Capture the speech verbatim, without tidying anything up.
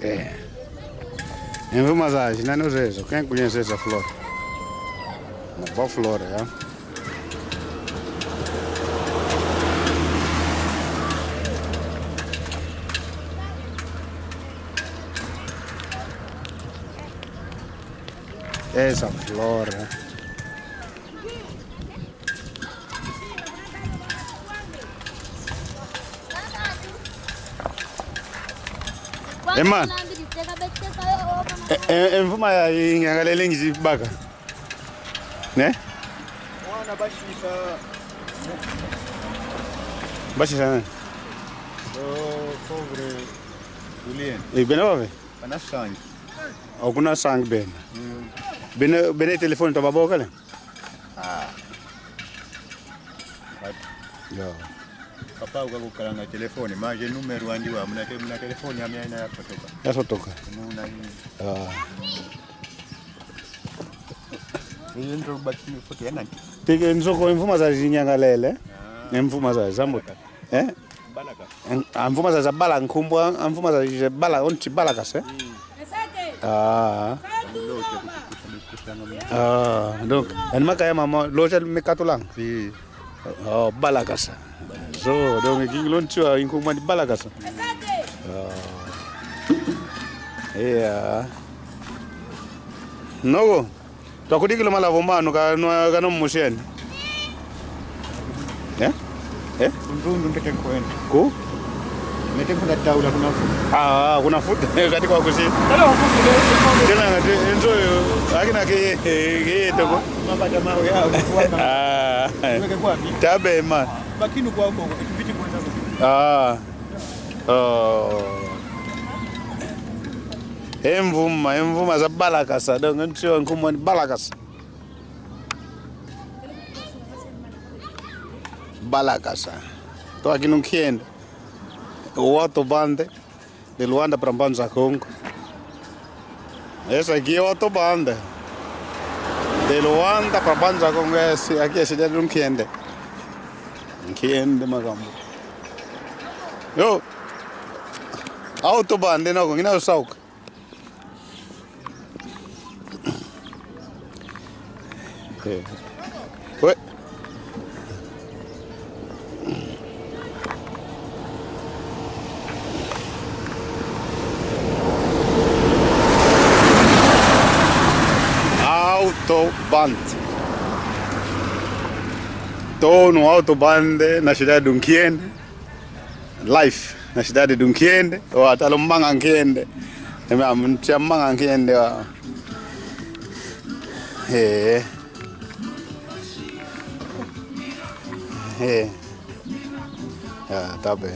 Eh. Em vuma zazi, nani uzezo, quem conhece essa flor? Uma boa flor, é? Essa flor, é? Ema. E, e, e mvuma ya inyangalele ngizi baka. Ne? Mwana bashisa. Bashisa ne? Oh, pauvre Julien. E, bena bave? Bana sangi. Okuna sangi bena. Mm. Bena, bena telefone twababokele? Ah. Yo. Papa ukakukalanga telefoni, manje numero andi wa muna te-, muna telefoni ami aina yasotoka. Yasotoka. Muna ini. Ah. Iyo nzo baki foto ya nani? Teke nzoko e mvuma zazi inyangalele. Ah. E mvuma zazi zambuta. Eh? Balaka. En-, a mvuma zazi zabala nkumbu, a mvuma zazi zabala, onti balakasa, eh? Mm. Ah. Ah, donc, yani makaya mama, loja mekatulanga. Si. Oh, balakasa. So, donc, king lonti wa inkumbu ni balakasa. Ah. Yeah. Nogo. Twakudikila malavo mano ka, no, kana musiani. Eh? Eh? Kunzunzu ntete nkwenda. Ku? Nete nkwenda taula kuna futa. Ah, ah, kuna futa. Kati kwa kusi. Kala kwa kusi. Tena ngati, enzo yo. Akina ke, ke, ke, toko. Mabata mawe ya, kwa. Ah. Weke kwa bi. Tabe, man. Bakinu kwa kwa, kwa, kwa, kwa. Ah. Oh. E mvuma, e mvuma zabalakasa, donc, ntio nkumbu ni balakasa. Balakasa. Tô aqui no Nkiende. O autobande de Luanda pra Mbanza Kongo. Essa aqui é o autobande. De Luanda pra Mbanza Kongo, esse aqui é a cidade do Nkiende. Nkiende, makambo. Yo. Autobande, no, ngina usauka. Eh. Ue. Autobande. Tô no autobande na cidade do Nkiende. Live na cidade do Nkiende, o atalo manga Nkiende. Eme amuntia manga Nkiende wa. Eh. Eh. Ya, tabe.